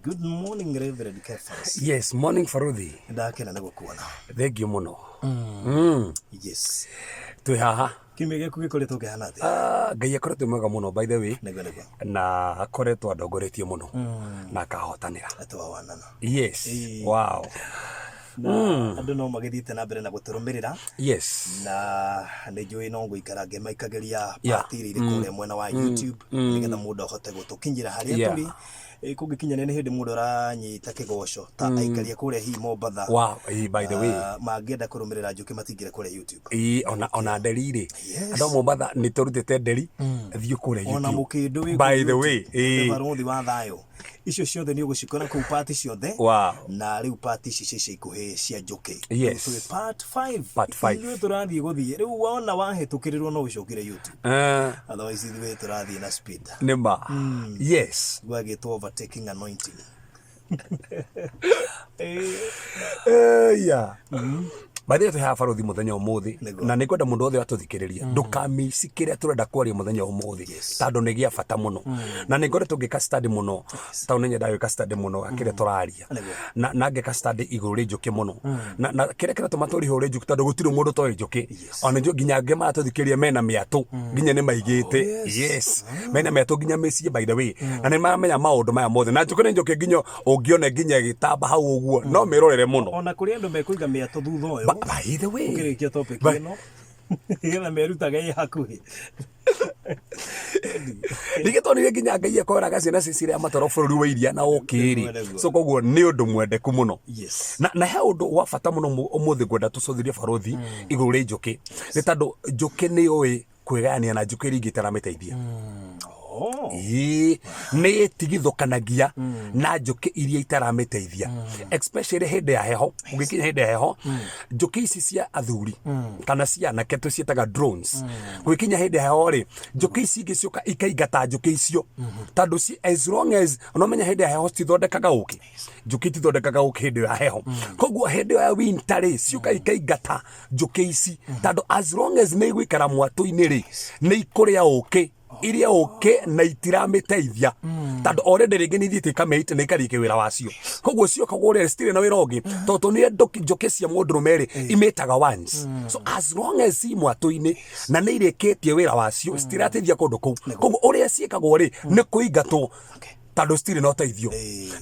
Good morning, Reverend Kefas. Yes, morning Faruthi. Ndakena nĩ gũkuona. Thank you mũno. Yes. Twĩ haha. Kiumia gĩaku gĩkoretwo kĩhana atĩa? Ah, Ngai akoretwo mwega mũno by the way. Nĩguo nĩguo. Na akoretwo andongoretie mũno na akahotanĩra. Twawanana. Yes. Ĩĩ. Wow. Na andũ no magĩthiĩte na mbere na gũtũrũmĩrĩra Yes. na nĩ njũĩ no ngũikara ngĩmaikagĩria Yeah. part iria irĩ kũrĩa mwena wa YouTube nĩgetha mũndũ ahote gũtũkinyĩra harĩa tũrĩ. Kũngĩkinya nĩ hĩndĩ mũndũ aranyita kĩgoco ta aikari a kũrĩa hihi Mombatha. Wow, by the way. Ah, mangĩenda kũrũmĩrĩra Njũkĩ matingĩre kũrĩa YouTube. Ĩĩ, ona nderi rĩ. Yes. Andũ a Mombatha nĩ tũrutĩte nderi thiĩ kũrĩa Ona YouTube. mũkĩndũ wĩ By kũu the way, YouTube, ĩĩ. Barũthi wa thayũ. Icio ciothe nĩ ũgũcikora kũu part ciothe. Wow. Na rĩu part ici cia ica ikuhĩ cia Njũkĩ. Yes. Rĩu twĩ part 5. Part 5. Ithuĩ tũrathiĩ gũthiĩ. Rĩu wona wahĩtũkĩrĩrwo no ũcokire YouTube. Otherwise ithuĩ tũrathiĩ na speed. Nĩ ma. Yes. Gwagĩtwo overtaking anointing. Yeah. By the way, twĩ haha Barũthi mũthenya ũmũthĩ. Nĩguo. Na nĩ ngwenda mũndũ wothe atũthikĩrĩria ndũkamici kĩrĩa tũrenda kwaria mũthenya ũmũthĩ tondũ nĩ gĩa bata mũno na nĩ ngoretwo ngĩka study mũno tondũ nĩ nyendaga gwĩka study mũno kĩrĩa tũraria. Nĩguo. Na ngeka study igũrũ rĩ njũkĩ mũno na kĩrĩa kĩratũma tũrihũre njũkĩ tondũ gũtirĩ mũndũ toĩ njũkĩ ona njũ nginya angĩ maratũthikĩrĩria mena mĩatũ nginya nĩ maigĩte. Yes, mena mĩatũ nginya mĩciĩ by the way na nĩ maramenya maũndũ maya mothe na njũkĩ nĩ njũkĩ nginya ũngĩona nginya ĩgĩtamba hau ũguo no mĩrorere mũno. Ona kũrĩ andũ mekũiga mĩatũ thutha ũyũ. By the way. Ũkĩrĩkia topic ĩno. Nĩgetha merutage ĩ hakuhĩ. Ningĩ tonire nginya Ngai akoraga ciana ciria matoro bũrũri wa iria na ũkĩ rĩ. Nĩguo, nĩguo. So koguo nĩ ũndũ mwendeku mũno. Yes. Na he ũndũ wa bata mũno ũmũthĩ ngwenda tũcũthĩrie Barũthi igũrũ rĩ njũkĩ nĩ tondũ njũkĩ nĩ yũĩ kwĩgayania na njũkĩ iria ingĩ itaramĩteithia. Oh. Ĩĩ, nĩ ĩtigithũkanagia na njũkĩ iria itaramĩteithia especially hĩndĩ ya heho. Ũngĩkinya hĩndĩ ya heho njũkĩ ici cia athuri kana cia anake tũciĩtaga drones. Gũgĩkinya hĩndĩ ya heho rĩ, njũkĩ ici ingĩ ciũka ikaingata njũkĩ icio tondũ as long as no menya hĩndĩ ya heho citithondekaga ũkĩ. Njũkĩ itithondekaga ũkĩ hĩndĩ ya heho, koguo hĩndĩ ya winter rĩ ciũka ikaingata njũkĩ ici tondũ as long as nĩ igũikara mwatũ-inĩ rĩ nĩ ikũrĩa ũkĩ iria ũkĩ na itiramĩteithia tondũ already rĩngĩ nĩ ithiĩte ikamĩite na ikarĩkia wĩra wacio, koguo cioka kũrĩa citirĩ na wĩra ũngĩ tondũ nĩ njũkĩ cia mũndũrũme rĩ imĩtaga once. So as long as ci mwatũ-inĩ na nĩ irĩkĩtie wĩra wacio citirateithia kũndũ kũu, koguo ũrĩa ciĩkagwo rĩ nĩ kũingatwo tondũ citirĩ na ũteithio.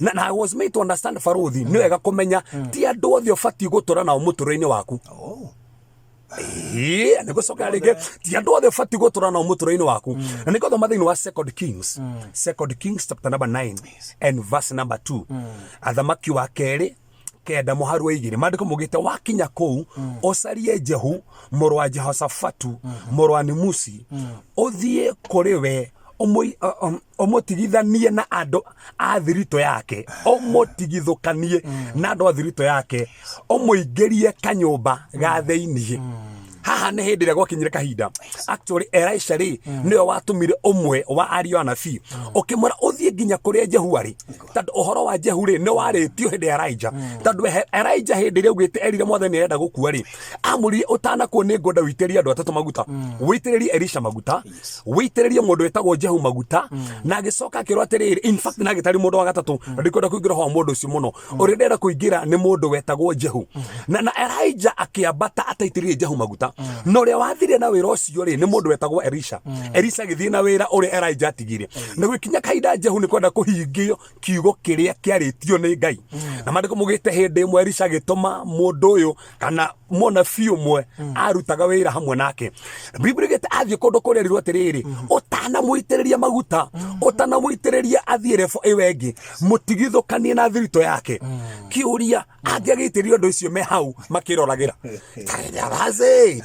Na I was made to understand, Barũthi, nĩ wega kũmenya ti andũ othe ũbatiĩ gũtũra nao mũtũrĩre-inĩ waku. Oh. Ĩĩ, nĩ gũcokera rĩngĩ, ti andũ othe ũbatiĩ gũtũra nao mũtũrĩre-inĩ waku. Na nĩ ngũthoma thĩinĩ wa Second Kings, Second Kings chapter number 9 and verse number 2, Athamaki wa kerĩ 9 mũharu wa 2. Maandĩko maugĩte wakinya kũu ũcarie Jehu mũrũ wa Jehoshafatu mũrũ wa Nimusi, ũthiĩ kũrĩ we ũmũtigithanie na andũ a thiritũ yake, ũmũtigithũkanie na andũ a thiritũ yake, ũmũingĩrie kanyũmba ga thĩiniĩ. Haha nĩ hĩndĩ ĩrĩa gwakinyire kahinda actually Elisha rĩ nĩwe watũmire ũmwe wa ariũ a anabii ũkĩmwĩra ũthiĩ nginya kũrĩa Jehu arĩ tondũ ũhoro wa Jehu rĩ nĩ warĩtio hĩndĩ ya Elijah tondũ Elijah hĩndĩ ĩrĩa augĩte erire mwathani arenda gũkua rĩ amũririe ũtanakuo nĩ ngwenda wĩitĩrĩrie andũ atatũ maguta, wĩitĩrĩrie Elisha maguta, wĩitĩrĩrie mũndũ wĩtagwo Jehu maguta. Na agĩcoka akĩrwo atĩrĩrĩ, in fact na agĩtarĩ mũndũ wa gatatũ na ndikwenda kũingĩra ũhoro wa mũndũ ũcio mũno, ũrĩa ndĩrenda kũingĩra nĩ mũndũ wetagwo Jehu. Na Elijah akĩambata ataitĩrĩrie Jehu maguta, na ũrĩa wathire na wĩra ũcio rĩ nĩ mũndũ wetagwo Elisha. Elisha agĩthiĩ na wĩra ũrĩa Elijah atigire na gũkinya kahinda Jehu nĩ kwenda kũhingio kiugo kĩrĩa kĩarĩtio nĩ Ngai. Na maandĩko maugĩte hĩndĩ ĩmwe Elisha agĩtũma mũndũ ũyũ kana mũnabii ũmwe arutaga wĩra hamwe nake. Biblia ĩgĩte athiĩ kũndũ kũrĩa erirwo atĩrĩrĩ, ũtanamũitĩrĩria maguta, ũtanamũitĩrĩria athiĩ revo ĩyo ĩngĩ, mũtigithũkanie na thiritũ yake. Kĩũria, angĩagĩitĩrĩrio andũ acio me hau makĩroragĩra? That's it.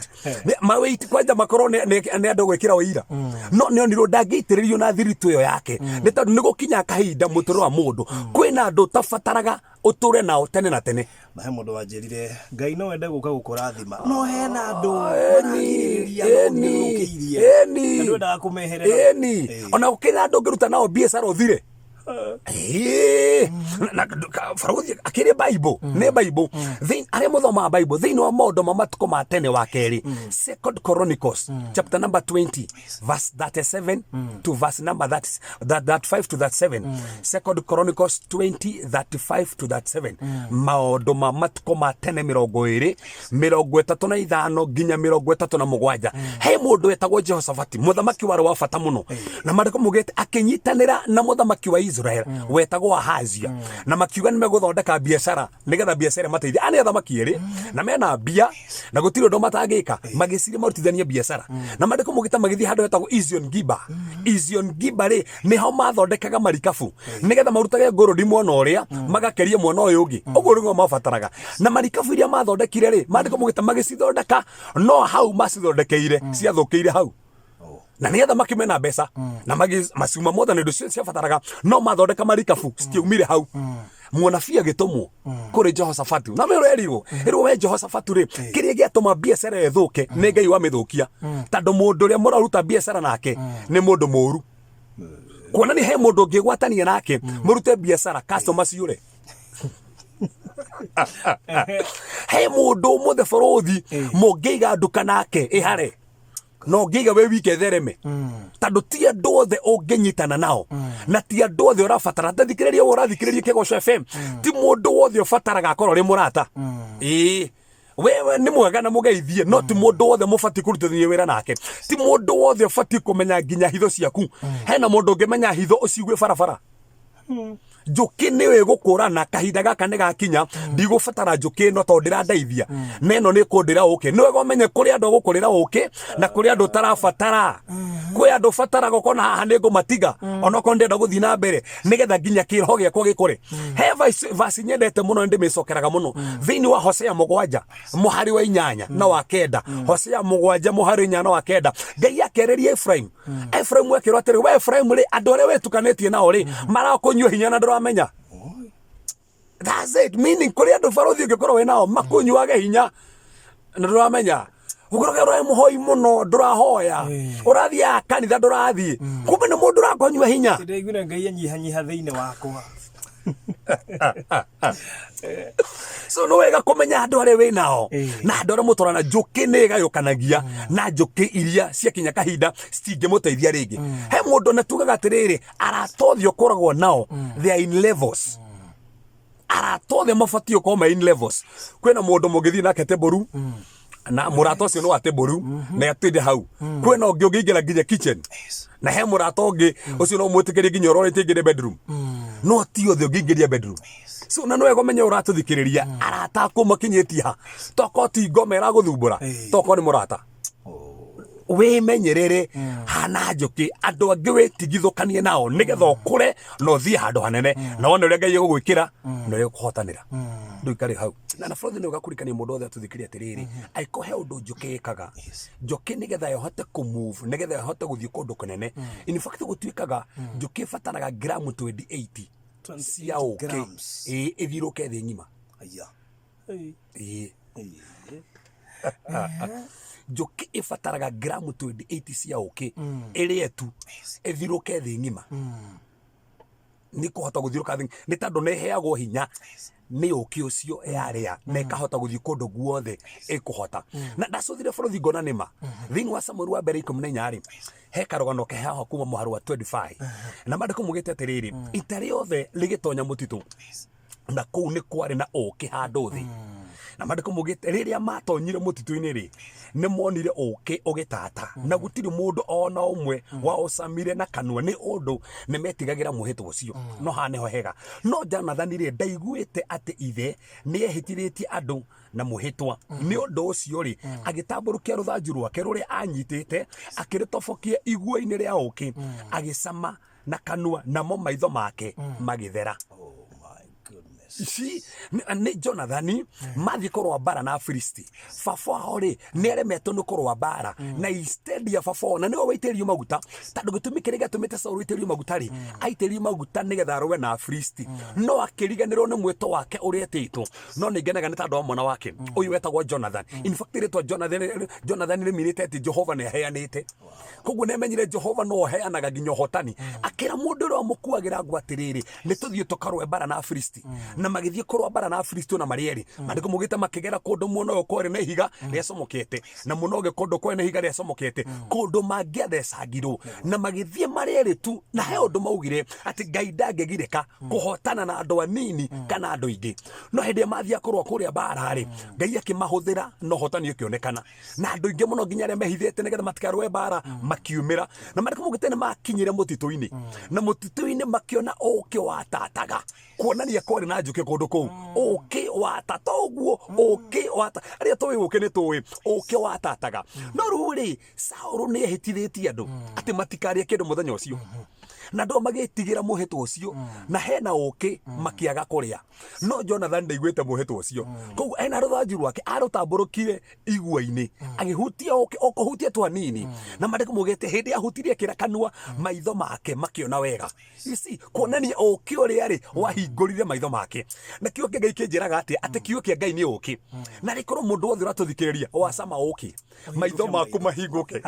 Mawĩiti kwanja makorwo nĩ andũ gwĩkĩra ũira no nĩ onirwo ndangĩitĩrĩrio na thiritũ ĩyo yake nĩ tondũ nĩ gũkinya kahinda mũtũrĩre wa mũndũ kwĩna andũ ũtabataraga ũtũre nao tene na tene. Na he mũndũ wanjĩrire Ngai no ende gũka gũkũrathima no hena andũ maragirĩrĩria no ũthiũrũrũkĩirie na ndwendaga kũmeherera. Ĩni, ona gũkĩrĩ na andũ ũngĩruta nao biacara ũthire. Ĩĩ, na barũthi akĩrĩ bible nĩ bible arĩa mũthomaga bible thĩinĩ wa maũndũ ma matukũ ma tene wa kerĩ, Second Chronicles chapter number 20 verse 37 to verse number 30, that, that 5 to 37. Second Chronicles 20 35 to 37, maũndũ ma matukũ ma tene 20 35 nginya 37. He mũndũ wetagwo Jehoshafati, mũthamaki warĩ wa bata mũno, na maandĩko maugĩte akĩnyitanĩra na mũthamaki wa Israel wetagwo Ahazia, na makiuga nĩ megũthondeka biacara nĩgetha biacara ĩmateithie. Aya nĩ athamaki erĩ na mena mbia na gũtirĩ ũndũ matangĩka. Magĩciria marutithanie biacara, na maandĩko maugĩte magĩthiĩ handũ hetagwo Ezion Giba. Ezion Giba rĩ, nĩho mathondekaga marikabu nĩgetha marutage ngũrũri mwena ũrĩa magakerie mwena ũyũ ũngĩ. Ũguo nĩguo mabataraga. Na marikabu iria mathondekire rĩ, maandĩko maugĩte magĩcithondeka, no hau macithondekeire ciathũkĩire hau. Na nĩ athamaki mena mbeca na maciuma mothe na indo ciothe ciabataraga, no mathondeka marikabu citiaumire hau. Mũnabii agĩtũmwo kũrĩ Jehoshafatu na wĩrwo erirwo ĩrwo, "We Jehoshafatu rĩ, kĩrĩa gĩatũma biacara ĩthũke nĩ Ngai wamĩthũkia, tondũ mũndũ ũrĩa mũraruta biacara nake nĩ mũndũ mũru." Kuonania he mũndũ ũngĩgwatania nake mũrute biacara, customer ciũre. He mũndũ ũmũthĩ bũrũthi mũngĩiga nduka nake ĩhare, na ũngĩiga wĩ wike ĩthereme, tondũ ti andũ othe ũngĩnyitana nao na ti andũ othe ũrabatara. Tathikĩrĩria, we ũrathikĩrĩria Kĩgoco FM, ti mũndũ wothe ũbataraga akorwo arĩ mũrata. Ĩĩ, wewe nĩ mwega na mũgeithie, no ti mũndũ wothe mũbatiĩ kũrutithania wĩra nake. Ti mũndũ wothe ũbatiĩ kũmenya nginya hitho ciaku. Hena mũndũ ũngĩmenya hitho ũcigue barabara. Njũkĩ nĩ ĩgũkũrana kahinda gaka nĩ gakinya, ndigũbatara njũkĩ ĩno tondũ ndĩrandeithia, na ĩno nĩ ĩkũndĩra ũkĩ. Nĩ wega ũmenye kũrĩ andũ agũkũrĩra ũkĩ na kũrĩ andũ ũtarabatara. Kwĩ andũ ũbataraga ũkona haha nĩ ngũmatiga onokorwo ndĩrenda gũthiĩ na mbere nĩgetha nginya kĩroho gĩakwa gĩkũre. He verse nyendete mũno, nĩ ndĩmĩcokeraga mũno, thĩinĩ wa Hosea 7 mũhari wa 8 na wa 9. Hosea 7 mũhari wa 8 na wa 9, Ngai akerĩria Ephraim. Ephraim ekĩrwo atĩrĩ, "We Ephraim rĩ, andũ arĩa wetukanĩtie nao rĩ, marakũnyua hinya na ndũramenya." That's it. Meaning kũrĩ andũ barũthi ũngĩkorwo wĩ nao makũnyuage hinya na ndũramenya. Ũkorwo ũrĩ mũhoi mũno, ndũrahoya, ũrathiaga kanitha, ndũrathiĩ, kumbe nĩ mũndũ ũrakũnyua hinya. Ndĩraiguire Ngai anyihanyiha thĩinĩ wakwa. So nĩ wega kũmenya andũ arĩa wĩ nao na andũ arĩa mũtwarana. Njũkĩ nĩ ĩgayũkanagia na njũkĩ iria ciakinya kahinda citingĩmũteithia rĩngĩ. He mũndũ na tugaga atĩrĩrĩ, arata othe ũkoragwo nao, they are in levels. Arata othe mabatiĩ gũkorwo me in levels. Kwĩna mũndũ mũngĩthiĩ nake table na mũrata ũcio nĩ wa table na atinde hau. Kwĩna ũngĩ ũngĩingĩra nginya kitchen, na he mũrata ũngĩ ũcio no mwĩtĩkĩrie nginya ũrorĩte ingĩre bedroom, no ti othe ũngĩingĩria bedroom. So na nĩ wega ũmenye, ũratũthikĩrĩria, arata aku makinyĩtie ha. Tokorwo ti ngoma ĩragũthumbũra, tokorwo nĩ mũrata. Wĩmenyerere hana njũkĩ, andũ angĩ wĩtigithũkanie nao nĩgetha ũkũre na ũthiĩ handũ hanene na wone ũrĩa Ngai egũgwĩkĩra na ũrĩa ũkũhotanĩra. Ndũikare hau na bũrũri nĩ ũgakũrikania mũndũ wothe atũthikĩrĩria atĩrĩrĩ, angĩkorwo he ũndũ njũkĩ ĩkaga, njũkĩ nĩgetha ĩhote kũmove, nĩgetha ĩhote gũthiĩ kũndũ kũnene, in fact gũtuĩkaga njũkĩ ĩbataraga gramu 28 cia ũkĩ Grams. Ĩĩ, ĩthiũrũke thĩ ng'ima. Aya. Ĩĩ, njũkĩ ĩbataraga gramu 28 cia ũkĩ ĩrĩe tu ĩthiũrũke thĩ ng'ima. Nĩ kũhota gũthiũrũka thĩ nĩ tondũ nĩ ĩheagwo hinya nĩ ũkĩ ũcio yarĩa na ĩkahota gũthiĩ kũndũ guothe ĩkũhota. Na ndacũthire bũrũri ngona nĩma. Thĩinĩ wa Samueli wa mbere 14 rĩ, he karũgano ke haha kuma mũhari wa 25, na maandĩko maugĩte atĩrĩrĩ, ita rĩothe rĩgĩtonya mũtitũ, na kũu nĩ kwarĩ na ũkĩ handũ thĩ. Na maandĩko maugĩte rĩrĩa matonyire mũtitũ-inĩ rĩ, nĩ monire ũkĩ ũgĩtata, na gũtirĩ mũndũ ona ũmwe waũcamire na kanua nĩ ũndũ nĩ metigagĩra mwĩhĩtwa ũcio. No haha nĩho hega. No Jonathani rĩ, ndaiguĩte atĩ ithe nĩ ehĩtithĩtie andũ na mwĩhĩtwa. Nĩ ũndũ ũcio rĩ, agĩtambũrũkia rũthanju rwake rũrĩa anyitĩte, akĩrĩtobokia igua-inĩ rĩa ũkĩ, agĩcama na kanua, namo maitho make magĩthera. Oh my goodness. Ci nĩ Jonathani mathiĩ kũrũa mbara na Afilisti. Baba wao rĩ nĩ aremetwo nĩ kũrũa mbara na instead ya baba wao na nĩwe waitĩrĩirio maguta, tondũ gĩtũmi kĩrĩa gĩatũmĩte Saulu aitĩrĩrio maguta rĩ, aitĩrĩirio maguta nĩgetha arũe na Afilisti, no akĩriganĩrwo nĩ mwĩto wake ũrĩa etĩtwo. No nĩ ngenaga nĩ tondũ wa mwana wake ũyũ wetagwo Jonathan. In fact, rĩtwa Jonathan, Jonathan rĩminĩte atĩ Jehova nĩ aheanĩte. Koguo nĩ amenyire Jehova no aheanaga nginya ũhotani. Akĩra mũndũ ũrĩa wamũkuagĩra nguo atĩrĩrĩ, nĩ tũthiĩ tũkarũe mbara na Afilisti. Na magĩthiĩ kũrũa mbara na Afilisti ona marĩ erĩ. Maandĩko maugĩte makĩgera kũndũ mwena ũyũ kwarĩ na ihiga rĩacomokete, na mwena ũngĩ kũndũ kwarĩ na ihiga rĩacomokete, kũndũ mangĩathecangirwo. Na magĩthiĩ marĩ erĩ tu, na he ũndũ maugire atĩ Ngai ndangĩgirĩka kũhotana na andũ anini kana andũ aingĩ. No hĩndĩ ĩrĩa mathiaga kũrũa kũrĩa mbara rĩ, Ngai akĩmahũthĩra na ũhotani ũkĩonekana. Na andũ aingĩ mũno nginya arĩa mehithĩte nĩgetha matikarũe mbara makiumĩra. Na maandĩko maugĩte nĩ makinyire mũtitũ-inĩ, na mũtitũ-inĩ makĩona ũkĩ watataga, kuonania kwarĩ na njũkĩ kũndũ kũu. Ũkĩ watata ũguo, ũkĩ wata, arĩa tũĩ ũkĩ nĩ tũĩ ũkĩ watataga. No rĩu rĩ, Saũlũ nĩ ehĩtithĩtie andũ atĩ matikarĩe kĩndũ mũthenya ũcio, na andũ magĩtigĩra mũhĩtwa ũcio, na hena ũkĩ makĩaga kũrĩa. No Jonathan ndaiguĩte mũhĩtwa ũcio, koguo ena rũthanju rwake arũtambũrũkire igua-inĩ, agĩhutia ũkĩ o kũhutia tu hanini. Na maandĩko maugĩte hĩndĩ ahutirie kĩra kanua, maitho make makĩona wega. You see, kuonania ũkĩ ũrĩa rĩ wahingũrire maitho make. Na kiugo kĩa Ngai kĩnjĩraga atĩa? Atĩ kiugo kĩa Ngai nĩ ũkĩ. Na rĩkorwo mũndũ wothe ũratũthikĩrĩria wacama ũkĩ, maitho maku mahingũke.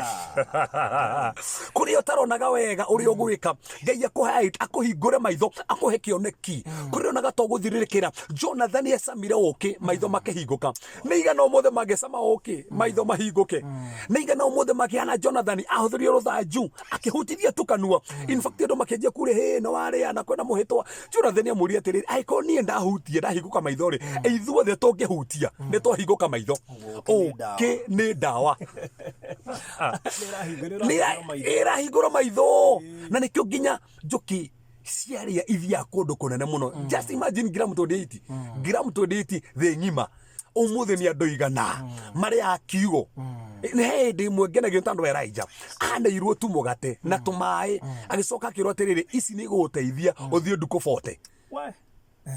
Kũrĩa ũtaronaga wega ũrĩa ũgwĩka, Ngai akũhe, akũhingũre maitho, akũhe kĩoneki. Kũrĩa onaga to gũthirĩrĩkĩra, Jonathan acamire ũkĩ, maitho makĩhingũka. Nĩ igana ũmũthĩ mangĩcama ũkĩ, maitho mahingũke? Nĩ igana ũmũthĩ makĩhana Jonathan ahũthĩrire rũthanju akĩhutithia tu kanua? In fact, andũ makĩanjia kuria, hĩ no warĩa na kwĩna mũhĩtwa. Jonathan amũria atĩrĩrĩ, angĩkorwo niĩ ndahutia ndahingũka maitho rĩ, ithuothe tũngĩhutia nĩ twahingũka maitho. Ũkĩ nĩ ndawa, ĩrahingũra maitho. Na nĩkĩo nginya njũkĩ ciarĩa ithiaga kũndũ kũnene mũno. Just imagine gram 28, gram 28 thĩ ng'ima ũmũthĩ nĩ andũ igana marĩaga kiugo. Nĩ he hĩndĩ ĩmwe ngenagio nĩ tondũ Elijah aneirwo tu mũgate na tũmaĩ, agĩcoka akĩrwo atĩrĩrĩ, ici nĩ igũgũteithia ũthiĩ ndukũ 40.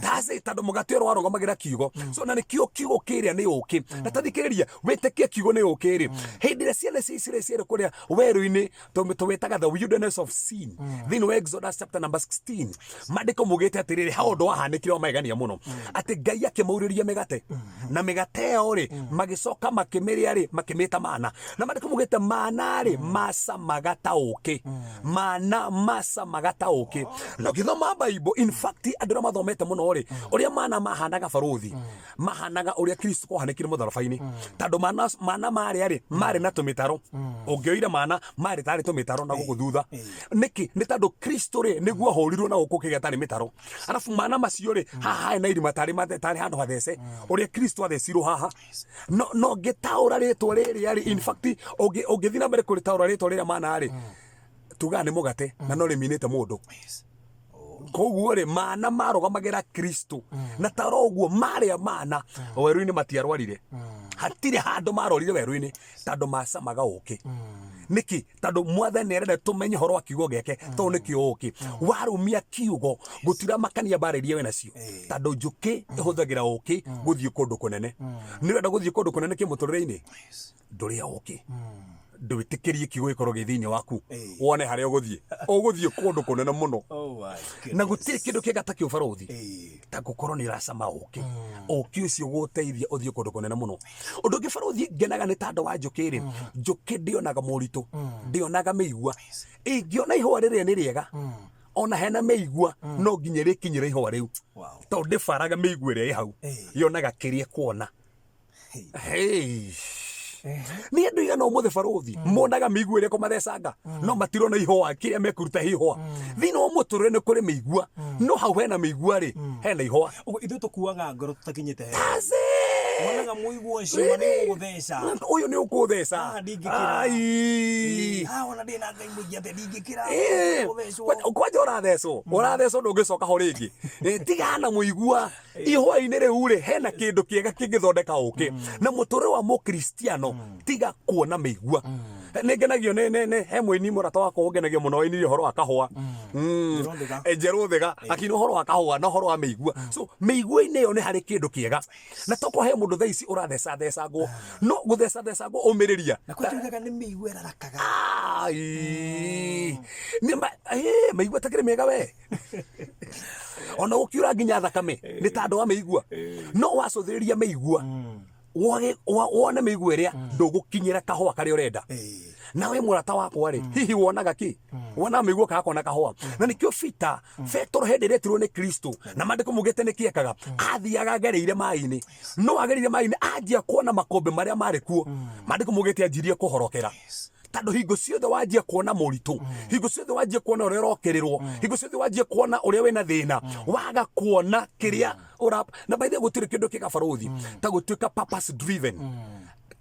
That's it, tondũ mũgate ũrĩa warũgamagĩra kiugo. So na nĩkĩo kiugo kĩrĩa nĩ ũkĩ. Na tathikĩrĩria, wĩtĩkie kiugo nĩ ũkĩ rĩ, hĩndĩ ĩrĩa ciana cia Isiraeli ciarĩ kũrĩa werũ-inĩ, tũwĩtaga the wilderness of Sin, thĩinĩ wa Exodus chapter number 16, maandĩko maugĩte atĩrĩrĩ, ha ũndũ wahanĩkire wa magegania mũno, atĩ Ngai akĩmaurĩria mĩgate, na mĩgate ĩyo rĩ, magĩcoka makĩmĩrĩa rĩ, makĩmĩta mana. Na maandĩko maugĩte mana rĩ macamaga ta ũkĩ, mana macamaga ta ũkĩ. Na ũgĩthoma Bible, in fact, andũ arĩa mathomete mũno rĩ, ũrĩa mana mahanaga barũthi, mahanaga ũrĩa Kristo kwahanĩkire mũtharaba-inĩ, tondũ mana, mana marĩa rĩ marĩ na tũmĩtaro. Ũngĩoire mana marĩ tarĩ tũmĩtaro na gũkũ thutha. Nĩkĩ? Nĩ tondũ Kristo rĩ nĩguo ahũrirwo na gũkũ kĩgĩa tarĩ mĩtaro. Arabu mana macio rĩ, haha harĩ na irima tarĩ tarĩ handũ hathece, ũrĩa Kristo athecirwo haha. No no ngĩtaũra rĩtwa rĩrĩa rĩ, in fact, ũngĩthiĩ na mbere kũrĩtaũra rĩtwa rĩrĩa mana rĩ, tugaga nĩ mũgate, na no rĩminĩte mũndũ. Koguo rĩ, mana marũgamagĩra Kristo, na tara ũguo marĩa mana werũ-inĩ matiarwarire. Hatirĩ handũ marorire werũ-inĩ, tondũ macamaga ũkĩ. Nĩkĩ? Tondũ Mwathani arenda tũmenye ũhoro wa kiugo gĩake, tondũ nĩkĩo ũkĩ. Warũmia kiugo, gũtiramakania mbara iria wĩ nacio, tondũ njũkĩ ĩhũthagĩra ũkĩ gũthiĩ kũndũ kũnene. Nĩ ũrenda gũthiĩ kũndũ kũnene kĩmũtũrĩre-inĩ, ndũrĩa ũkĩ, ndwĩtĩkĩrie kiugo gĩkorwo gĩ thĩinĩ waku, wone harĩa ũgũthiĩ. Ũgũthiĩ kũndũ kũnene mũno. Oh my Na goodness. gũtirĩ kĩndũ kĩega ta kĩu, barũthi, ta gũkorwo nĩ ũracama ũkĩ. Ũkĩ ũcio ũgũteithia ũthiĩ kũndũ kũnene mũno. Ũndũ ũngĩ, barũthi, ngenaga nĩ tandũ wa njũkĩ rĩ, njũkĩ ndĩonaga moritũ, ndĩonaga mĩigua. Ĩngĩona ihũa rĩrĩa nĩ rĩega, ona hena mĩigua, no nginya ĩrĩkinyĩra ihũa rĩu, tondũ ndĩbaraga mĩigua ĩrĩa ĩ hau, yonaga kĩrĩa ĩkuona. Hey. Nĩ andũ igana ũmũthĩ, barũthi, monaga mĩigua ĩrĩa kũmathecanga, no matirona ihũa kĩrĩa mekũruta ihũa. Thĩinĩ wa mũtũrĩre nĩ kũrĩ mĩigua, no hau hena mĩigua rĩ, hena ihũa. Ũguo ithuĩ tũkuaga ngoro tũtakinyĩte he. That's it. Wonaga mũigua ũcio nĩ ũgũgũtheca. Ũyũ nĩ ũkũtheca. Ah, ndingĩkĩra. Ai. Ah, ona ndĩ na Ngai mũingĩ atĩa ndingĩkĩra. Gũthecwo. Kwanja ũrathecwo, ũrathecwo, ndũngĩcoka ho rĩngĩ. Tigana mũigua ihũa-inĩ rĩu rĩ, hena kĩndũ kĩega kĩngĩthondeka ũkĩ. Na mũtũrĩre wa mũkristiano, tiga kuona mĩigua. Nĩ ngenagio nĩ he mũini mũrata wakwa ũngenagia mũno wainire ũhoro wa kahũa. Njerũ Thĩga. Njerũ Thĩga akĩina ũhoro wa kahũa na ũhoro wa mĩigua. So mĩigua-inĩ ĩyo nĩ harĩ kĩndũ kĩega, na tokorwo he mũndũ thaa ici ũrathecathecangwo, no gũthecathecangwo ũmĩrĩria. Na kwĩ tugaga nĩ mĩigua ĩrarakaga. Ai. Nĩ mĩigua ĩtakĩrĩ mĩega we, ona gũkiura nginya thakame nĩ ta andũ a mĩigua. No wacũthĩrĩria mĩigua, wone mĩigua ĩrĩa, ndũgũkinyĩra kahũa karĩa ũrenda. Nawe mũrata wakwa rĩ, hihi wonaga kĩ? Wonaga mĩigua kana kona kahũa? Na nĩkĩo Peter, Petero, hĩndĩ ĩrĩa etirwo nĩ Kristo na maandĩko maugĩte nĩ kĩekaga, athiaga agereire maĩ-inĩ. No agereire maĩ-inĩ, anjia kuona makũmbĩ marĩa marĩ kuo, maandĩko maugĩte anjirie kũhorokera, tondũ hingo ciothe wanjia kuona moritũ, hingo ciothe wanjia kuona ũrĩa ũrokĩrĩrwo, hingo ciothe wanjia kuona ũrĩa wĩna thĩna, waga kuona kĩrĩa ũra. Na by the way, gũtirĩ kĩndũ kĩega, barũthi, ta gũtuĩka purpose driven,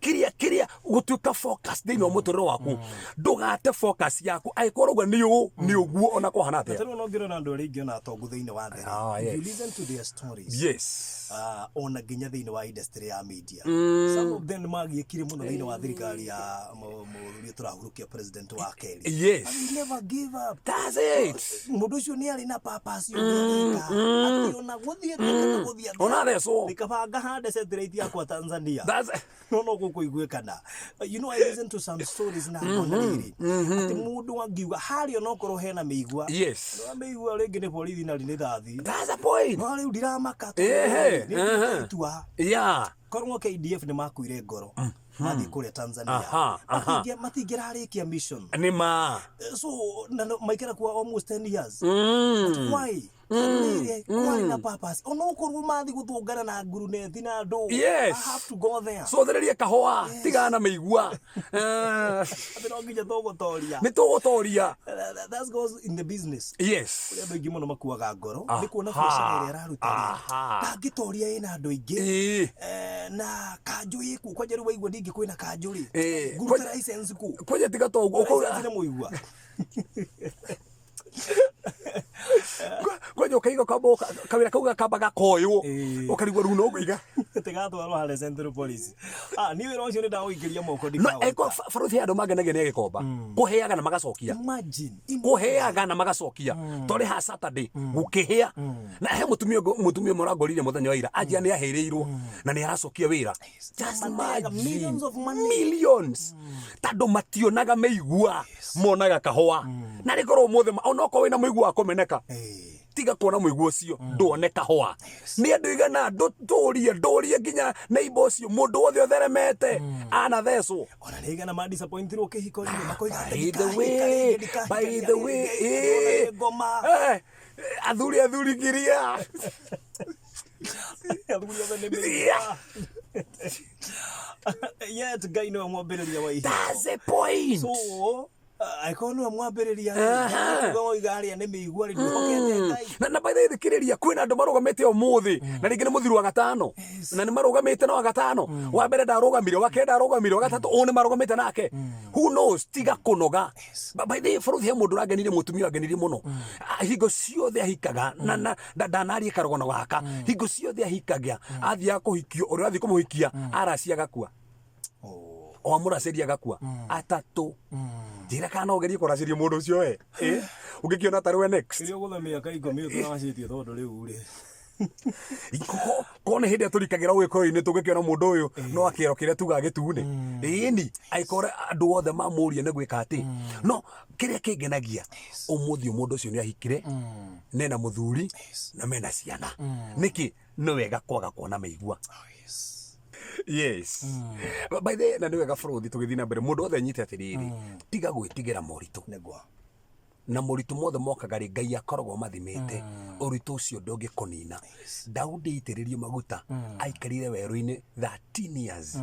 kĩrĩa gũtuĩka focus thĩinĩ wa mũtũrĩre waku. Ndũgate focus yaku angĩkorwo ũguo nĩ ũũ nĩ ũguo ona kũhana atĩa. Tarĩu ona ũngĩrora andũ arĩa aingĩ ona atongu thĩinĩ wa thĩ rĩ, if you listen to their stories, ona nginya thĩinĩ wa industry ya media, some of them nĩmagiĩkire mũno thĩinĩ wa thirikari ya mũthuri ũyũ tũrahurũkia, president wa kerĩ. And he never gave up. That's it. Mũndũ ũcio nĩ arĩ na purpose ũngĩka atĩ ona gũthiĩ kana gũthiĩ atĩa, Ona thecwo. nĩ ngahande satellite yakwa Tanzania. That's No gũkũiguĩkana. I listen to some stories na ngona rĩrĩ atĩ mũndũ angiuga harĩa onokorwo hena mĩigua, na mĩigua rĩngĩ nĩ borithi na rithathi. That's the point. No rĩu ndiramaka nĩ itua. Korwo KDF nĩ makuire ngoro mathiĩ kũrĩa Tanzania, matingĩrarĩkia mission. Nĩ ma. So na maikara kuo almost 10 years. But why? Tondũ rĩrĩ kwarĩ na purpose, onokorwo mathiĩ gũtũngana na nguruneti na andũ. I have to go there. Cũthĩrĩrie kahũa, tigana na mĩigua. Atĩ no nginya tũgũtoria. Nĩ tũgũtoria. That goes in the business. Kũrĩ andũ aingĩ mũno makuaga ngoro nĩ kuona biacara ĩrĩa araruta rĩ, ndangĩtoria ĩna andũ aingĩ. Na kanjũ ĩkuo kwanja rĩu waigua ningĩ kwĩna kanjũ rĩ, ngũruta license kũ? Kwanja tiga to ũguo. License nĩ mũigua. Kwanja ũkaiga kamba kawĩra kau gakamba gakoywo, ũkarigwo rĩu no ngũiga. Tigatwarwo harĩa Central Police. Ah, niĩ wĩra ũcio nĩ ndaũingĩria moko. No ndikaũruta. eko barothi, andũ mangenagia nĩ agĩkomba kũheaga na magacokia. Imagine. Kũheaga na magacokia, tondũ ha Saturday gũkĩhĩa na he mũtumia mũtumia ũmwe ũrangorire mũthenya wa ira, anjia nĩ ahĩrĩirwo na nĩ aracokia wĩra. Just Mateaga imagine. millions of money. Millions, tondũ mationaga mĩigua, monaga kahũa. Na rĩkorwo ũmũthĩ onokorwo wĩna mũigua wa kũmeneka, tiga kuona mũigua ũcio, nduone kahũa. Nĩ andũ igana ndũrie ndũrie nginya neighbor ũcio, mũndũ wothe ũtheremete anathecwo. Ona nĩ igana ma disappointirwo kĩhiko-inĩ, makoiga atĩ By the ndikahika way, rĩngĩ, ndikahika by the way, rĩngĩ, ngoma. Athuri ngiria. Athuri othe nĩ mĩigua. Yet Ngai nĩwe mwambĩrĩria wa ihiko. That's the point. So angĩkorwo nĩwe mwambĩrĩria rĩ, kuga woiga harĩa nĩ mĩigua rĩ, ndwĩhokete Ngai. Na by the way, thikĩrĩria, kwĩna andũ marũgamĩte ũmũthĩ na rĩngĩ nĩ mũthiru wa gatano na nĩ marũgamĩte na wa gatano wa mbere ndarũgamire, wa kerĩ ndarũgamire, wa gatatũ ũũ nĩ marũgamĩte nake. Who knows? Tiga kũnoga. By the way, bũrũri, he mũndũ ũrangenirie, mũtumia wangenirie mũno. Ah, hingo ciothe ahikaga na ndanarie karũgano gaka, hingo ciothe ahikaga, athiaga kũhikio, ũrĩa ũrathiĩ kũmũhikia aracia agakua. Oh. O amũracĩria agakua atatũ. Njĩra kana no ũgerie kũracĩria mũndũ ũcio we. Ũngĩkĩona tarĩ we next. Rĩrĩa ũgũtha mĩaka 10 tũracĩtie tondũ rĩu rĩ Ko nĩ hĩndĩ ĩrĩa tũrikagĩra ũgĩkũyũ-inĩ, tũgĩkĩona mũndũ ũyũ no akĩero kĩrĩa tugaga gĩtune ĩni, angĩkorwo andũ othe mamũria nĩ gwĩka atĩ. No kĩrĩa kĩngenagia ũmũthĩ, mũndũ ũcio nĩ ahikire, nena mũthuri na mena ciana. Nĩkĩ nĩ wega kwaga kuona mĩigua? Yes. By the way, na nĩ wega bũrũthi tũgĩthiĩ na mbere, mũndũ wothe anyite atĩrĩrĩ, tiga gwĩtigĩra moritũ. Na moritũ mothe mokaga rĩ, Ngai akoragwo mathimĩte ũritũ ũcio ndũngĩkũnina. Daudi aitĩrĩrio maguta, aikarire werũ-inĩ 13 years,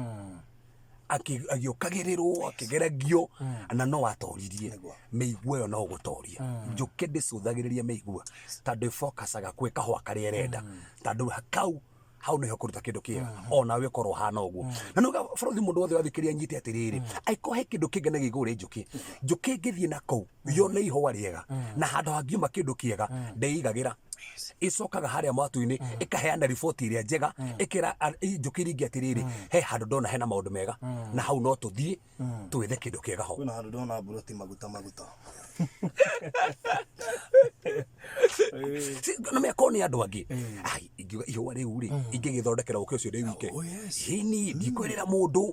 agĩũkagĩrĩrwo, akĩgeragio, na no atoririe. Mĩigua ĩyo no gũtoria. Njũkĩ ndĩcũthagĩrĩria mĩigua tondũ ĩfokacaga kwĩ kahũa karĩa ĩrenda, tondũ kau hau nĩho kũruta kĩndũ kĩega. Ona we ũkorwo hana ũguo na nĩuga bũrũri, mũndũ wothe wathikĩrĩria anyite atĩrĩrĩ, angĩkorwo he kĩndũ kĩngenagia igũrũ rĩ njũkĩ, njũkĩ ĩngĩthiĩ na kũu yone ihũa rĩega na handũ hangiuma kĩndũ kĩega, ndĩigagĩra. Ĩcokaga harĩa mwatũ-inĩ ĩkaheana riboti ĩrĩa njega, ĩkera njũkĩ iria ingĩ atĩrĩrĩ, he handũ ndona hena maũndũ mega na hau no tũthiĩ twethe kĩndũ kĩega ho. Kwĩna handũ ndona mburoti maguta maguta. Na meko nĩ andũ angĩ. Ai, ingiuga ihũa rĩu rĩ, ingĩgĩthondekera ũkĩ ũcio ndĩ wike. Oh, yes. Ĩni, ndikwĩrĩra mũndũ.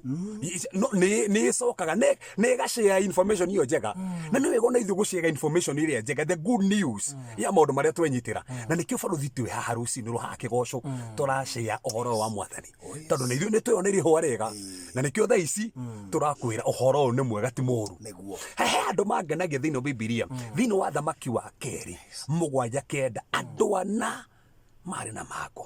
No nĩ ĩcokaga nĩ ĩgacare information ĩyo njega. Na nĩ wega ona ithuĩ gũcare information ĩrĩa njega, the good news ya maũndũ marĩa twenyitĩra. Na nĩkĩo barothi twĩ haha rũcinĩ rwa haha kĩgoco tũracare ũhoro ũyũ wa mwathani. Tondũ na ithuĩ nĩ tweyoneire ihũa rĩega. Na nĩkĩo thaa ici tũrakwĩra ũhoro ũyũ nĩ mwega ti mũru. Nĩguo. He andũ mangenagia thĩinĩ wa Bibilia, thĩinĩ wa Thamaki wa kerĩ 7:9, andũ ana marĩ na mangũ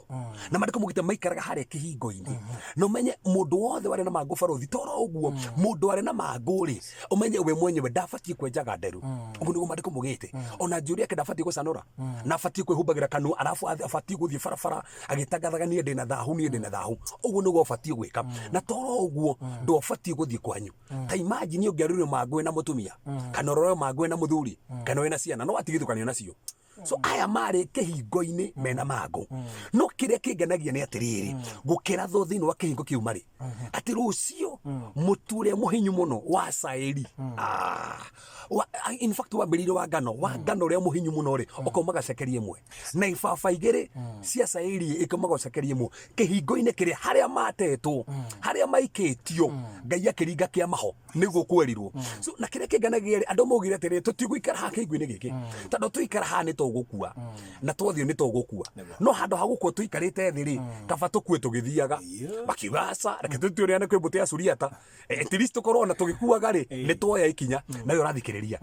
na maandĩko maugĩte maikaraga harĩa kĩhingo-inĩ. Na ũmenye mũndũ wothe warĩ na mangũ, barothi, toro ũguo mũndũ warĩ na mangũ rĩ, ũmenye we mwenyewe ndabatiĩ kwenjaga nderu. Ũguo nĩguo maandĩko maugĩte. Ona njuĩrĩ yake ndabatiĩ gũcanũra, na abatiĩ kwĩhumbagĩra kanua, arabu abatiĩ gũthiĩ barabara agĩtangathaga niĩ ndĩna thahu, niĩ ndĩna thahu. Ũguo nĩguo ũbatiĩ gwĩka. Na toro ũguo ndwabatiĩ gũthiĩ kwanyu. Ta imagine ũngĩarũrio mangũ wĩna mũtumia, kana ũrorwo mangũ wĩna mũthuri, kana wĩna ciana, no watigithũkanio nacio. So aya marĩ kĩhingo-inĩ mena mangũ. No kĩrĩa kĩngenagia nĩ atĩrĩrĩ, gũkĩrathwo thĩinĩ wa kĩhingo kĩu marĩ atĩ rũciũ mũtu ũrĩa mũhinyu mũno wa caĩri, in fact wambĩrĩirie wa ngano, wa ngano ũrĩa mũhinyu mũno rĩ, ũkaumaga cekeri 1, na ibaba 2 cia caĩri ĩkaumaga cekeri 1 kĩhingo-inĩ kĩrĩa harĩa matetwo, harĩa maikĩtio. Ngai akĩringa kĩama ho nĩguo kwerirwo. So na kĩrĩa kĩngenagia rĩ, andũ maugire atĩrĩ, tũtigũikara haha kĩhingo-inĩ gĩkĩ, tondũ tũikara haha nĩ tũgũkua, na twathiĩ nĩ tũgũkua. No handũ ha gũkua tũikarĩte thĩ rĩ, kaba tũkue tũgĩthiaga. Makiuga aca, reke tũtũrĩane kwĩ mbũtũ ya Suriata. At least tũkorwo ona tũgĩkuaga rĩ, nĩ tuoya ikinya. Na we ũrathikĩrĩria,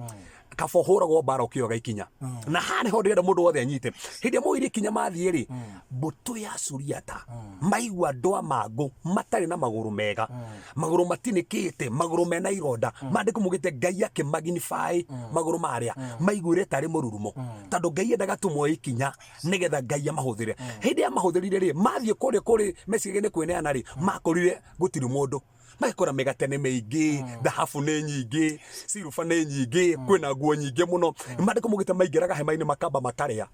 kaba ũhũragwo mbara ũkĩoga ikinya. Na haha nĩho ndĩrenda mũndũ wothe anyite. Hĩndĩ ĩrĩa moire ikinya mathiĩ rĩ, mbũtũ ya Suriata maigua andũ a mangũ matarĩ na magũrũ mega, magũrũ matinĩkĩte, magũrũ mena ironda, maandĩko maugĩte Ngai akĩmagnify magũrũ marĩa maiguire tarĩ mũrurumo, tondũ Ngai endaga tũmoe ikinya nĩgetha Ngai amahũthĩre. Hĩndĩ ĩrĩa amahũthĩrire rĩ, mathiĩ kũrĩa kũrĩ meciria nĩ kwĩneana rĩ, makorire gũtirĩ mũndũ. Magĩkora mĩgate nĩ mĩingĩ, thahabu nĩ nyingĩ, siruba nĩ nyingĩ, kwĩna nguo nyingĩ mũno. Maandĩko maugĩte maingĩraga hema-inĩ makamba makarĩa.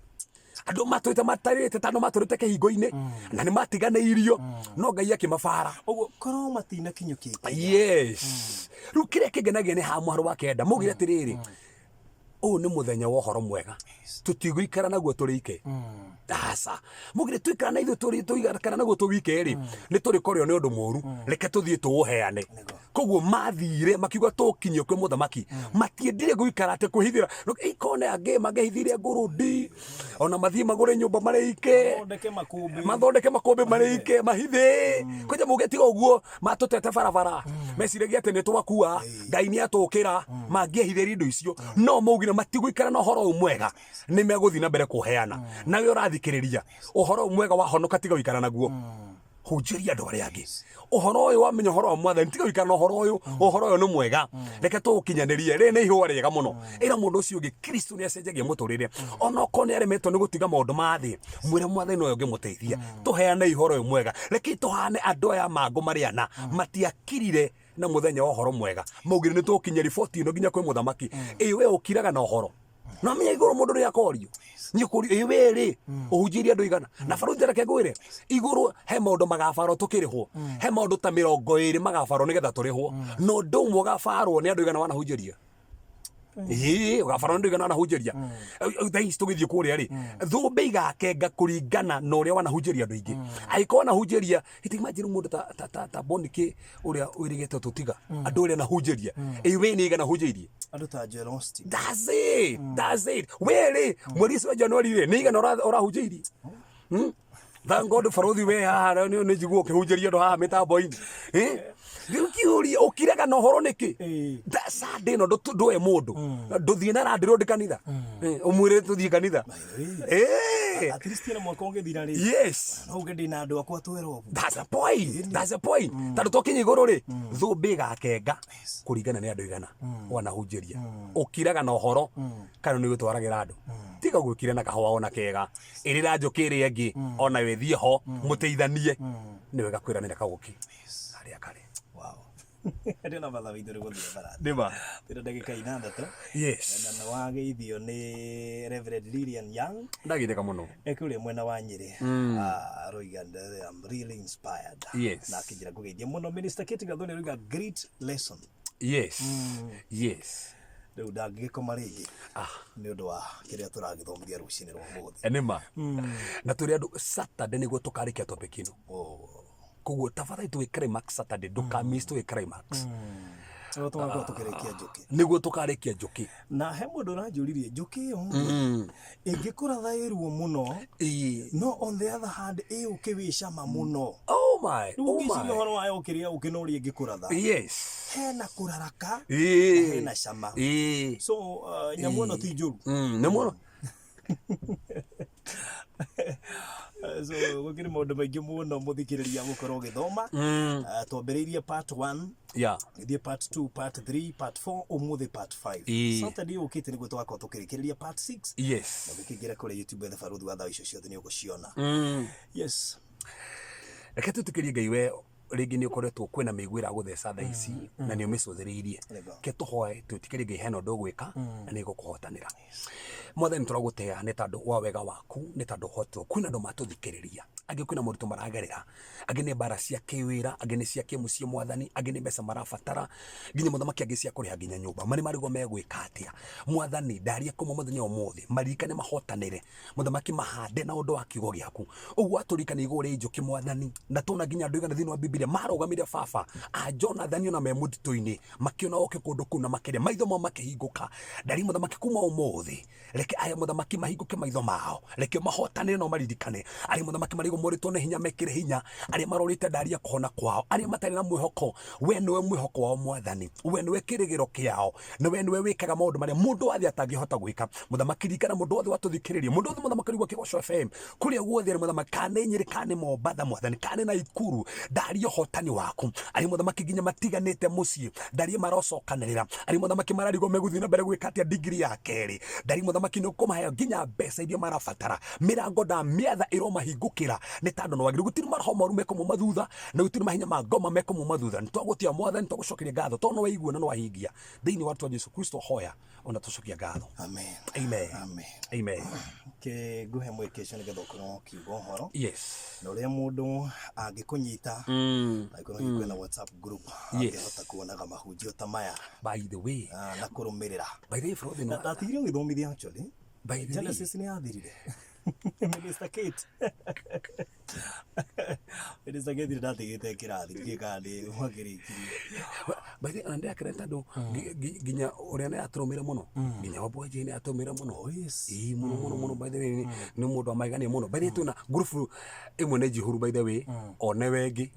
Andũ matũrĩte matarĩte tondũ matũrĩte kĩhingo-inĩ na nĩ matiganĩirio, no Ngai akĩmabara. Ũguo korwo matinakinyũkĩtie. Yes. Rĩu kĩrĩa kĩngenagia nĩ haha mũharo wa 9 maugire atĩrĩrĩ, ũyũ nĩ mũthenya wa ũhoro mwega, tũtigũikara naguo tũrĩ ike. Aca, maugire tũikara na ithuĩ tũrĩ tũikara naguo tũrĩ ike rĩ, nĩ tũrĩkorwo nĩ ũndũ mũru, reke tũthiĩ tũũheane. Koguo mathire makiuga tũkinyio kwĩ mũthamaki. Matiendire gũikara atĩ kwĩhithĩra. Ikone angĩ mangĩhithire ngũrũndi, ona mathiĩ magũre nyũmba marĩ ike, Mathondeke makũmbĩ. Mathondeke makũmbĩ marĩ ike, mahithe. Kwanja muge tiga ũguo matũtete barabara, meciragia atĩ nĩ twakua, Ngai nĩ atũkĩra. Mangĩehithĩria indo icio, no maugire matigũikara na ũhoro ũyũ mwega, nĩ megũthiĩ na mbere kũheana. Nawe ũrathikĩrĩria ũhoro ũyũ mwega, wahonoka, tiga gũikara naguo, hunjĩria andũ arĩa angĩ ũhoro ũyũ. Wamenya ũhoro wa mwathani, tiga gũikara na ũhoro ũyũ. Ũhoro ũyũ nĩ mwega, reke tũũkinyanĩrie. Rĩrĩ nĩ ihũa rĩega mũno. Ĩra mũndũ ũcio ũngĩ Kristo nĩ acenjagia mũtũrĩre. Ona okorwo nĩ aremetwo nĩ gũtiga maũndũ ma thĩ, mwĩre mwathani nowe ũngĩmũteithia. Tũheane ũhoro ũyũ mwega. Reke tũhane andũ aya mangũ marĩ ana matiakirire na mũthenya wa ũhoro mwega, maugire nĩ tũgũkinyia riboti ĩno nginya kwĩ mũthamaki. Ĩ we ũkiraga na ũhoro no menya igũrũ mũndũ nĩ akorio, nĩ ũkũrio, ĩ we rĩ, ũhunjĩirie andũ igana? Na barũthi, reke ngwĩre, igũrũ he maũndũ magabarwo tũkĩrĩhwo. He maũndũ ta 20 magabarwo nĩgetha tũrĩhwo, na ũndũ ũmwe ũgabarwo nĩ andũ igana wanahunjĩria. Ĩĩ, ũgabarwo nĩ andũ igana wanahunjĩria. Thaa ici tũgĩthiĩ kũrĩa rĩ, thũmbĩ igakenga kũringana na ũrĩa wanahunjĩria andũ aingĩ. Angĩkorwo wanahunjĩria, imagine mũndũ ta Bonike ũrĩa wĩrĩgĩte tũtiga andũ ũrĩa anahunjĩria, ĩ we nĩ igana hunjĩirie? Andũ ta Joel Osteen. That's it. That's it. We rĩ, mweri ũcio wa January rĩ, nĩ igana ũrahunjĩirie? Thank God barothi we haha nĩ njiguo ũkĩhunjĩria andũ haha mĩtambo-inĩ. Eh? Rĩu kĩũria, ũkiraga na ũhoro nĩkĩ? Sunday ĩno ndũe mũndũ. Ndũthiĩ na randĩrwo ndĩ kanitha. Ũmwĩre tũthiĩ kanitha. At least ĩno mwaka ũgĩthira rĩ, no uge ndĩna andũ akwa 12. That's the point. That's the point. Tondũ twakinya igũrũ rĩ, thũmbĩ ĩgakenga kũringana nĩ andũ igana wanahunjĩria. Ũkiraga na ũhoro kana nĩ ũgĩtwaragĩra andũ? Tiga gwĩkira na kahũa ona kega. Ĩrĩra njũkĩ ĩrĩa ĩngĩ ona wĩthiĩ ho mũteithanie. Nĩ wega kwĩranĩra kaũkĩ harĩa karĩ. Wow. Ndĩna batha witũ nĩ gũthiĩ bara. Nĩma. Twĩna ndagĩka 6. Yes. Na nĩ wageithio nĩ Reverend Lilian Young. Ndageithĩka mũno. Ekũrĩa mwena wa Nyĩrĩ. Aroiga I'm really inspired. Yes. Na akĩnjĩra ngũgeithie mũno. Minister Kate Gathoni aroiga great lesson. Yes. Yes. Rĩu ndangĩgĩkoma rĩngĩ. Nĩ ũndũ wa kĩrĩa tũragĩthomithia rũcinĩ rwa ũmũthĩ. Nĩma. Na tũrĩ andũ Saturday nĩguo tũkarĩkia topic ĩno. Oh. Koguo tafadhali twĩ climax Saturday ndũka miss twĩ climax. Nĩguo tũgakorwo tũkĩrĩkia njũkĩ. Nĩguo tũkarĩkia njũkĩ. Na he mũndũ ũranjũririe njũkĩ ĩyo ĩngĩkũratha ĩ ruo mũno, no on the other hand ĩ ũkĩ wĩ cama mũno. Oh my. Rĩu Oh ũngĩciria my. ũhoro wayo ũkĩrĩa ũkĩ na ũrĩa ĩngĩkũratha. Hena kũraraka na hena cama. So nyamũ ĩno ti njũru. Nĩ mũno. So gũkĩrĩ maũndũ maingĩ mũno mũthikĩrĩria gũkorwo ũgĩthoma. Twambĩrĩirie part 1, gĩthiĩ part 2, part 3, part 4, ũmũthĩ part 5. Saturday ũkĩte nĩguo tũgakorwo tũkĩrĩkĩrĩria part 6. Na ũngĩkĩingĩra kũrĩa YouTube ethe Barũthi wa Thaũ, icio ciothe nĩ ũgũciona. Yes. Reke twĩtĩkĩrie Ngai we rĩngĩ nĩ ũkoretwo kwĩna mĩigua ĩragũtheca thaa ici na nĩ ũmĩcũthĩrĩirie. Ke tũhoe twĩtĩkĩrie Ngai hena ũndũ ũgwĩka na nĩ ĩgũkũhotanĩra. Mwathani, tũragũtĩa nĩ tondũ wa wega waku, nĩ tondũ ũhoti kwĩna andũ matũthikĩrĩria, angĩ kwĩna moritũ maragerera, angĩ nĩ mbara cia kĩwĩra, angĩ nĩ cia kĩmũciĩ Mwathani, angĩ nĩ mbeca marabatara nginya mũthamaki, angĩ cia kũrĩha nginya nyũmba, marĩ marigwo megwĩka atĩa. Mwathani, ndaria kuma mũthenya wa ũmũthĩ maririkane, mahotanĩre mũthamaki, mahande na ũndũ wa kiugo gĩaku ũguo atũririkania igũrũ rĩ njũkĩ Mwathani, na tuona nginya andũ igana thĩinĩ wa Bibilia marũgamire baba a Jonathani ona me mũtitũ-inĩ makĩona oke kũndũ kũu na makĩrĩa, maitho mao makĩhingũka. Ndari mũthamaki kuma ũmũthĩ, reke aya mũthamaki mahingũke maitho mao, reke mahotanĩre no maririkane arĩa mũthamaki marigwo morĩtwo nĩ hinya mekĩre hinya, arĩa marorĩte ndaria kũhona kwao, arĩa matarĩ na mwĩhoko, we nĩwe mwĩhoko wao Mwathani, we nĩwe kĩrĩgĩro kĩao, na we nĩwe wĩkaga maũndũ marĩa mũndũ wa thĩ atangĩhota gwĩka. Mũthamaki, ririkana mũndũ wothe watũthikĩrĩria, mũndũ wothe mũthamaki ũrĩa kĩgoco FM kũrĩa guothe arĩ mũthamaki, kana nĩ Nyĩrĩ, kana nĩ Mombatha Mwathani, kana nĩ Naikuru, ndaria ũhotani waku. Arĩa mũthamaki nginya matiganĩte mũciĩ, ndaria marocokanĩrĩra, arĩa mũthamaki mararigwo megũthiĩ na mbere gwĩka atĩa ndigiri ya kerĩ, ndaria mũthamaki nĩ ũkũmahe nginya mbeca iria marabatara. Mĩrango ndamĩatha ĩromahingũkĩra, nĩ tondũ nĩ wagĩrĩru. Gũtirĩ maroho moru mekũmuma thutha, na gũtirĩ mahinya ma ngoma mekũmuma thutha. Nĩ twagũtĩa Mwathani, twagũcokeria ngatho tondũ nĩ waigua na nĩ wahingia. Thĩinĩ wa rĩtwa Jesu Kristo hoya ona tũcokia ngatho. Amen. Amen. Amen. Amen. Ke nguhe mweke ũcio nĩgetha ũkorwo ũkiuga ũhoro Yes. na ũrĩa mũndũ angĩkũnyita, angĩkorwo hihi kwĩna WhatsApp group angĩhota kuonaga mahunjio ta maya By the way, na kũrũmĩrĩra. By the way, Frozen, Na ndatigire ũgĩthomithia actually. By the way, Genesis nĩ yathirire. Minister Kate. Minister Kate ndatigĩte kĩrathi ndiũĩ kana nĩ mwakĩrĩkirie. By the way, ona ndĩrakena tondũ nginya ũrĩa nĩ atũrũmĩre mũno, nginya wambũa nĩ atũrũmĩre mũno. Oh yes. Ĩĩ, mũno mũno mũno. By the way, nĩ mũndũ wa magegania mũno. By the way, twĩna ngurubu ĩmwe nĩ njihũru, by the way, one wengĩ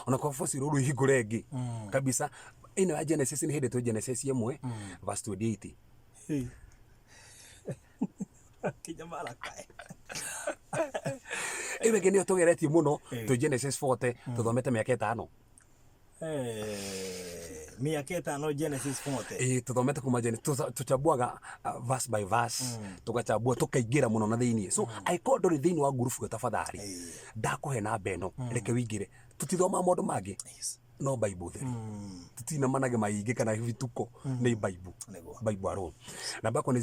ona kwa boci rũru ihingũre ĩngĩ kabisa ĩno ya Genesis. Nĩ hĩndĩ twĩ Genesis 1 verse 28. Hey. Kinya marakae. Ĩyo ĩngĩ nĩyo tũgeretie mũno, twĩ Genesis 40, tũthomete mĩaka 5. Mĩaka 5 Genesis 40. Ĩĩ, tũthomete kuma Genesis, tũchambuaga verse by verse, tũgachambua tũkaingĩra mũno na thĩiniĩ. So angĩkorwo ndũrĩ thĩinĩ wa ngurubu ĩyo, tafadhali ndakũhe namba ĩno, reke wĩingĩre. Tũtithomaga maũndũ mangĩ no Bible theri, tũtirĩ na manage maingĩ kana vituko, nĩ Bible. Nĩguo. Bible alone. Namba yakwa nĩ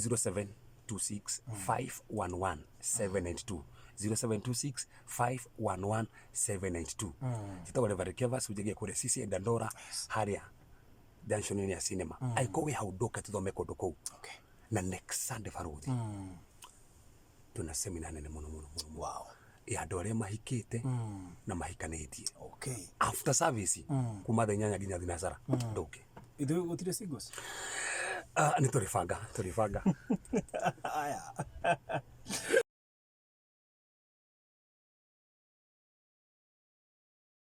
0726 511 792, 0726 511 792. Njĩtagwo Reverend Kevas, ũnjagie kũrĩa CCA Dandora, harĩa junction-inĩ ya cinema. Angĩkorwo wĩ hau, ndũke tũthome kũndũ kũu. Na next Sunday, baruthi, twĩna seminar nene mũno mũno mũno mũno ya andũ arĩa mahikĩte na mahikanĩtie. After service kuma thaa 8 nginya 6 ndũke. Ithuĩ gũtirĩ singles. Nĩ tũrĩbanga, tũrĩbanga. Aya.